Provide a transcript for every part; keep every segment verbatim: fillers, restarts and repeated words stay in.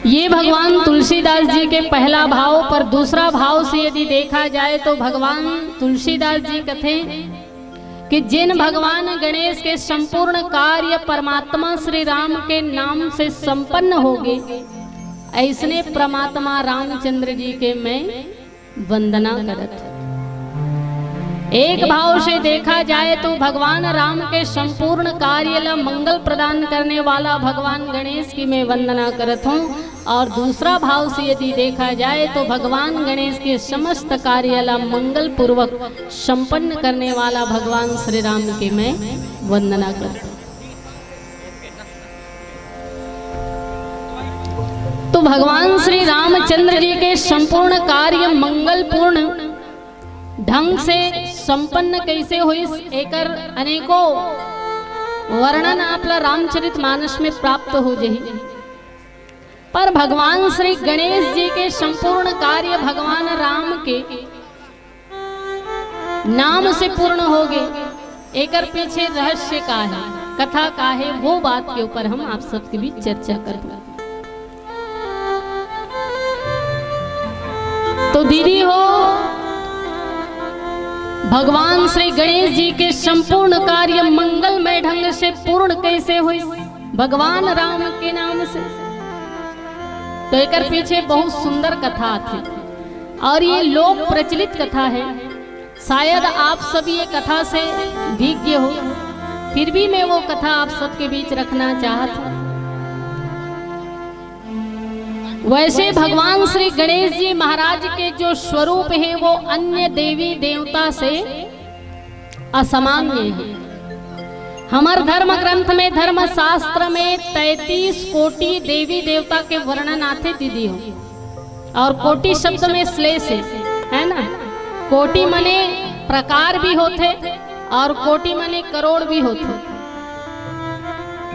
ये भगवान तुलसीदास जी के पहला भाव, पर दूसरा भाव से यदि देखा जाए तो भगवान तुलसीदास जी कथे कि जिन भगवान गणेश के संपूर्ण कार्य परमात्मा श्री राम के नाम से संपन्न होगे, ऐसने परमात्मा रामचंद्र जी के मैं वंदना करत हूँ। एक भाव से देखा जाए तो भगवान राम के संपूर्ण कार्य ला मंगल प्रदान करने वाला भगवान गणेश की मैं वंदना करत हूँ, और दूसरा भाव से यदि देखा जाए तो भगवान गणेश के समस्त कार्य ला मंगल पूर्वक संपन्न करने वाला भगवान श्री राम की मैं वंदना करत हूँ। तो भगवान श्री रामचंद्र जी के संपूर्ण कार्य मंगलपूर्ण ढंग से संपन्न कैसे होइस, एकर अनेकों वर्णन आप ला रामचरित मानस में प्राप्त हो जही। पर भगवान श्री गणेश जी के संपूर्ण कार्य भगवान राम के नाम से पूर्ण होगे, एकर पीछे रहस्य का है, कथा का है, वो बात के ऊपर हम आप सबके बीच चर्चा करबो। तो दीदी हो, भगवान श्री गणेश जी के संपूर्ण कार्य मंगलमय ढंग से पूर्ण कैसे हुई? भगवान राम के नाम से। तो एकर पीछे बहुत सुंदर कथा थी, और ये लोक प्रचलित कथा है। शायद आप सभी ये कथा से विज्ञ हो, फिर भी मैं वो कथा आप सबके बीच रखना चाहत हूँ। वैसे भगवान श्री गणेश जी महाराज के जो स्वरूप है, वो अन्य देवी देवता से असामान्य है। हमर धर्म ग्रंथ में, धर्म शास्त्र में तैंतीस कोटि देवी देवता के वर्णन आथे दीदी हो, और कोटि शब्द में श्लेष है, है ना? कोटि मने प्रकार भी होथे और कोटि मने करोड़ भी होथे।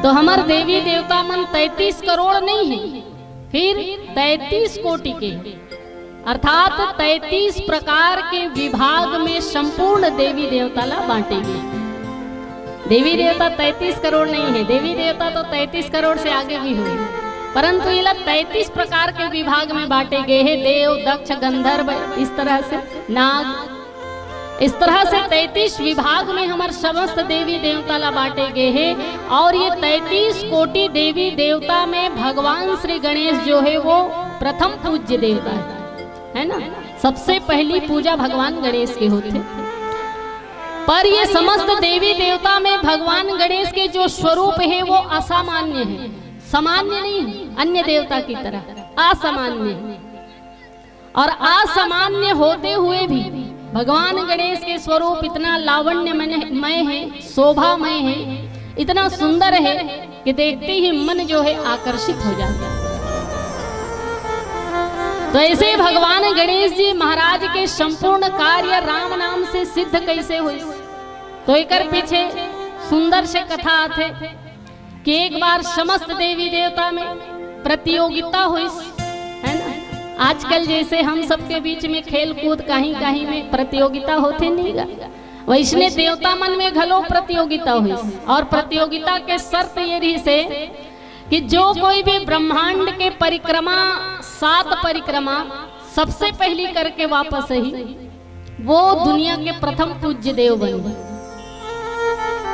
तो हमर देवी देवता मन तैंतीस करोड़ नहीं है, फिर तैंतीस कोटि के, अर्थात तैंतीस प्रकार के विभाग में संपूर्ण देवी देवता ला बांटे गे। देवी देवता तैंतीस करोड़ नहीं है, देवी देवता तो तैंतीस करोड़ से आगे भी हुए, परंतु ये ला तैंतीस प्रकार के विभाग में बांटे गे हे। देव, दक्ष, गंधर्व, इस तरह से नाग, इस तरह से तैंतीस विभाग में हमर समस्त देवी देवता ला बांटे गे हे। और ये तैंतीस कोटि देवी देवता में भगवान श्री गणेश जो है, वो प्रथम पूज्य देवता है, है ना? सबसे पहली पूजा भगवान गणेश के होथे। पर ये समस्त देवी देवता में भगवान गणेश के जो स्वरूप है, वो असामान्य है, सामान्य नहीं है, अन्य देवता की तरह असामान्य है। और असामान्य होते हुए भी भगवान गणेश के स्वरूप इतना लावण्यमय है, शोभामय है, इतना सुंदर है कि देखते ही मन जो है, आकर्षित हो जाता है। तो ऐसे भगवान गणेश जी महाराज के संपूर्ण कार्य राम नाम से सिद्ध कैसे हुई, तो एकर पीछे सुंदर से कथा आथे कि एक बार समस्त देवी देवता में प्रतियोगिता हुई, है ना? आजकल जैसे हम सबके बीच में खेल कूद, कहीं कहीं में प्रतियोगिता होथे नहीं गा, वैसने देवता मन में घलो प्रतियोगिता हुई। और प्रतियोगिता के शर्त ये रहिसे कि जो कोई भी ब्रह्मांड के परिक्रमा, सात परिक्रमा सबसे पहली करके वापस आही, वो दुनिया के प्रथम पूज्य देव बनी।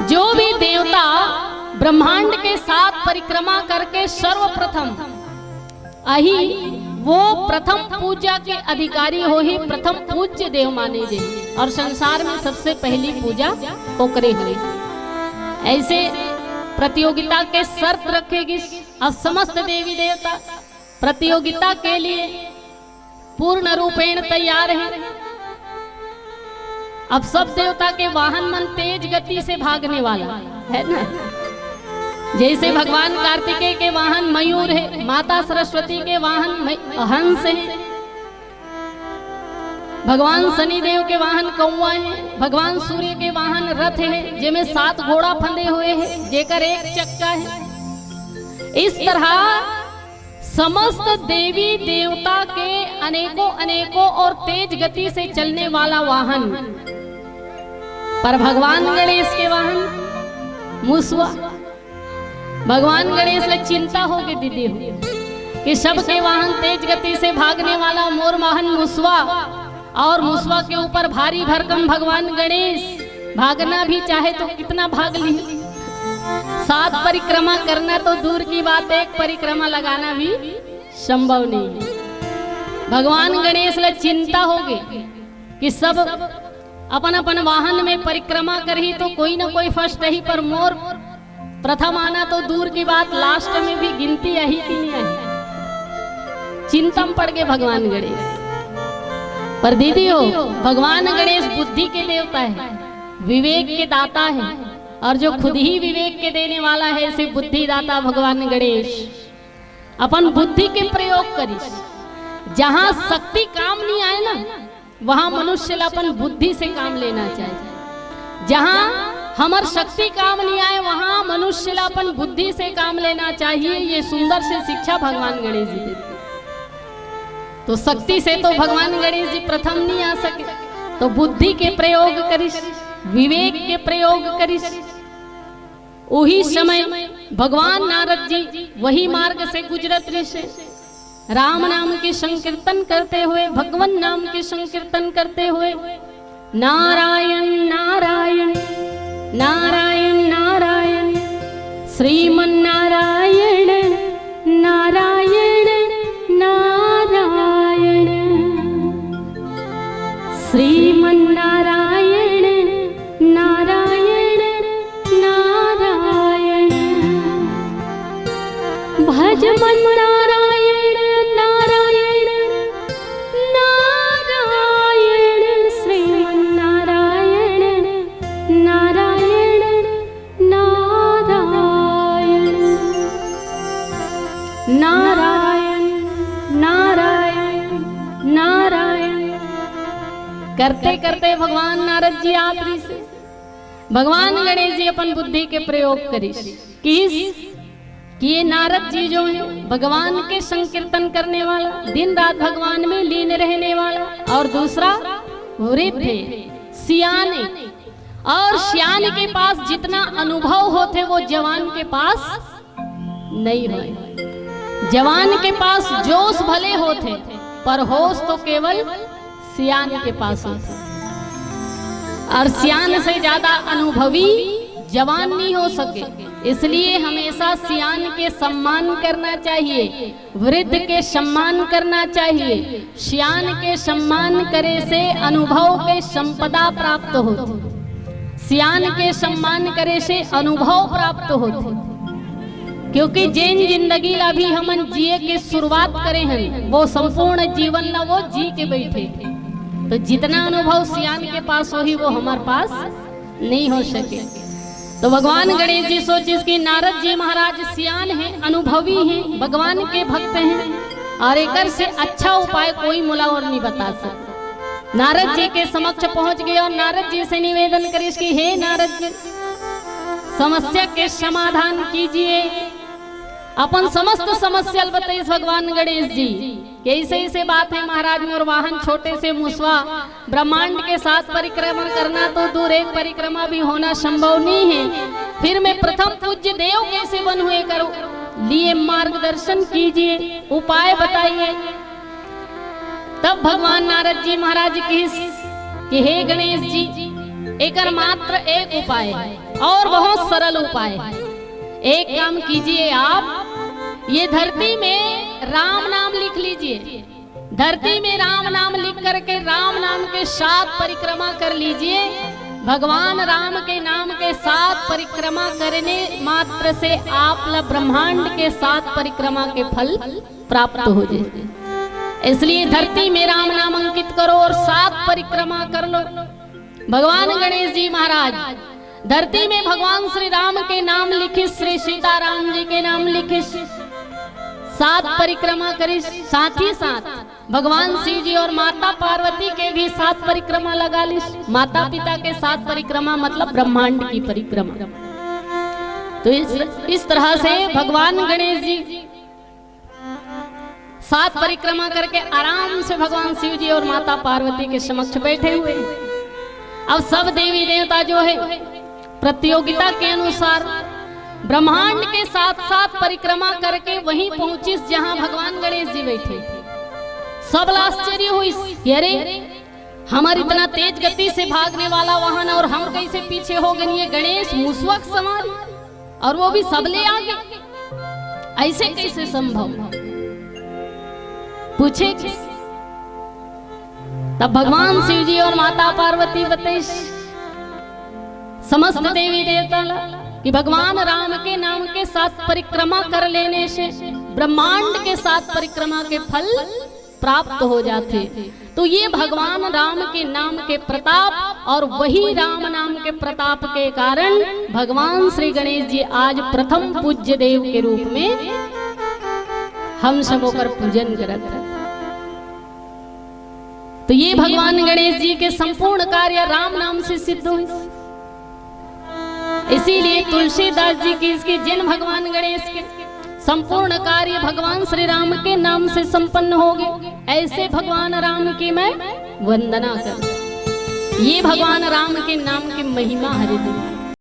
जो भी देवता ब्रह्मांड के सात परिक्रमा करके सर्वप्रथम आही, वो प्रथम पूजा के अधिकारी होही, प्रथम पूज्य देव माने जाही, और संसार में सबसे पहली पूजा ओकरे होही। ऐसे प्रतियोगिता के शर्त रखे गिस। अब समस्त देवी देवता प्रतियोगिता के लिए पूर्ण रूपेण तैयार है। अब सब देवता के वाहन मन तेज गति से भागने वाला है ना। जैसे भगवान कार्तिकेय के वाहन मयूर है, माता सरस्वती के वाहन मै-, हंस है, भगवान शनिदेव के वाहन कौआ है, भगवान सूर्य के वाहन रथ है, जेमे सात घोड़ा फंदे हुए है, जेकर एक चक्का है। इस तरह समस्त देवी देवता के अनेकों अनेकों और तेज गति से चलने वाला वाहन, पर भगवान गणेश के वाहन मुसवा। भगवान गणेश ला चिंता होगे दीदी हो, कि सबके वाहन तेज गति से भागने वाला मोर वाहन मुसवा, और मुसवा के ऊपर भारी भरकम भगवान गणेश। भागना भी चाहे तो कितना भाग ली, सात परिक्रमा करना तो दूर की बात, एक परिक्रमा लगाना भी संभव नहीं है। भगवान गणेश ला चिंता होगे कि सब अपन अपन वाहन में परिक्रमा करही तो कोई ना कोई फर्स्ट रही, पर मोर प्रथम आना तो दूर की बात, लास्ट में भी गिनती आही कि नहीं आही, चिंता में पड़ गे भगवान गणेश। पर दीदी हो, भगवान गणेश बुद्धि के देवता है, विवेक के दाता है, और जो खुद ही विवेक के देने वाला है, ऐसे बुद्धिदाता भगवान गणेश अपन बुद्धि के प्रयोग करिस। जहां शक्ति काम नहीं आए ना, वहां मनुष्य ला अपन बुद्धि से काम लेना चाहिए। जहां हमर शक्ति काम नहीं आए, वहां मनुष्य ला अपन बुद्धि से काम लेना चाहिए। ये सुंदर से शिक्षा भगवान गणेश जी देते। तो शक्ति से तो भगवान गणेश जी प्रथम नहीं आ सके, तो बुद्धि के प्रयोग करिस, विवेक के प्रयोग करिस। उही समय भगवान नारद जी वही मार्ग से गुजरत रहिसे, राम नाम के संकीर्तन करते हुए, भगवान नाम के संकीर्तन करते हुए, नारायण नारायण नारायण नारायण, श्रीमन नारायण नारायण नारायण, श्रीमन नारायण नारायण नारायण, भज मन नारायण नारायण नारायण, श्रीमन नारायण नारायण नारायण नारायण नारायण नारायण। करते करते भगवान नारद जी आप रहिसे, भगवान गणेश जी अपन बुद्धि के प्रयोग करिस, किस कि ये नारद जी जो है, भगवान के संकीर्तन करने वाला, दिन रात भगवान में लीन रहने वाला, और दूसरा वृद्ध है, सियान है। और सियान के पास जितना अनुभव होथे, वो जवान के पास नहीं होय। जवान के पास जोश भले होथे, पर होश तो केवल सियान के पास होथे। और सियान से ज्यादा अनुभवी जवान नहीं हो सके, इसलिए हमेशा सियान के सम्मान करना चाहिए, वृद्ध के सम्मान करना चाहिए। सियान के सम्मान करे से अनुभव के संपदा प्राप्त होथे। सियान के सम्मान करे से अनुभव प्राप्त होथे, क्योंकि जेन जिंदगी ला भी हमन जिए के शुरुआत करे हन, वो संपूर्ण जीवन ला वो जी के बैठे। तो जितना अनुभव सियान के पास होही, वो हमर पास नहीं हो सके। तो भगवान गणेश जी सोचिस कि नारद जी महाराज सियान हैं, अनुभवी हैं, भगवान के भक्त हैं, और एकर से अच्छा उपाय कोई मोला और नहीं बता सके। नारद जी के समक्ष पहुंच गए और नारद जी से निवेदन करिस कि हे नारद जी, समस्या के समाधान कीजिए। अपन समस्त समस्या ल बताइस भगवान गणेश जी कि ऐसे ऐसे बात है महाराज, मोर वाहन छोटे से मुसवा, ब्रह्मांड के सात परिक्रमा करना तो दूर, एक परिक्रमा भी होना संभव नहीं है, फिर मैं प्रथम पूज्य देव कैसे बनूं, एकर लिए मार्गदर्शन कीजिए, उपाय बताइए। तब भगवान नारद जी महाराज किहिस कि हे गणेश जी, एकर मात्र एक उपाय है और बहुत सरल उपाय है। एक काम कीजिए आप, ये धरती में राम नाम लिख लीजिए। धरती में राम नाम लिख करके राम नाम के सात परिक्रमा कर लीजिए। भगवान राम के नाम के सात परिक्रमा करने मात्र से आप ला ब्रह्मांड के सात परिक्रमा के फल प्राप्त हो जाए। इसलिए धरती में राम नाम अंकित करो और सात परिक्रमा कर लो। भगवान गणेश जी महाराज धरती में भगवान श्री राम के नाम लिखिस, श्री सीताराम जी के नाम लिखिस, सात परिक्रमा करिस। साथ ही साथ भगवान शिव जी और माता पार्वती के भी सात परिक्रमा लगा लिस। माता पिता के सात परिक्रमा मतलब ब्रह्मांड की परिक्रमा। तो इस इस तरह से भगवान गणेश जी सात परिक्रमा करके आराम से भगवान शिव जी और माता पार्वती के समक्ष बैठे हुए हैं। अब सब देवी देवता जो है प्रतियोगिता के अनुसार ब्रह्मांड के सात सात परिक्रमा करके वहीं पहुंचिस, जहां भगवान गणेश जी बैठे। सबला आश्चर्य होइस कि अरे, हमर इतना तेज गति से भागने वाला वाहन और हम कैसे पीछे हो गए? ये गणेश मुसवा के समान और वो भी सबले आगे, ऐसे कैसे संभव? पूछे किस? तब भगवान शिव जी और माता पार्वती बतइस समस्त देवी देवता ला कि भगवान राम के नाम के सात परिक्रमा कर लेने से ब्रह्मांड के सात परिक्रमा के फल प्राप्त हो जाथे। तो ये भगवान राम के नाम के प्रताप और वही राम नाम के प्रताप के कारण भगवान श्री गणेश जी आज प्रथम पूज्य देव के रूप में हम सब ओकर पूजन करत हैं। तो ये भगवान गणेश जी के संपूर्ण कार्य राम नाम से सिद्ध हुए। इसीलिए तुलसीदास जी की इसके जिन भगवान गणेश के संपूर्ण कार्य भगवान श्री राम के नाम से संपन्न हो गए, ऐसे भगवान राम की मैं वंदना कर। ये भगवान राम के नाम की महिमा हरे दिन।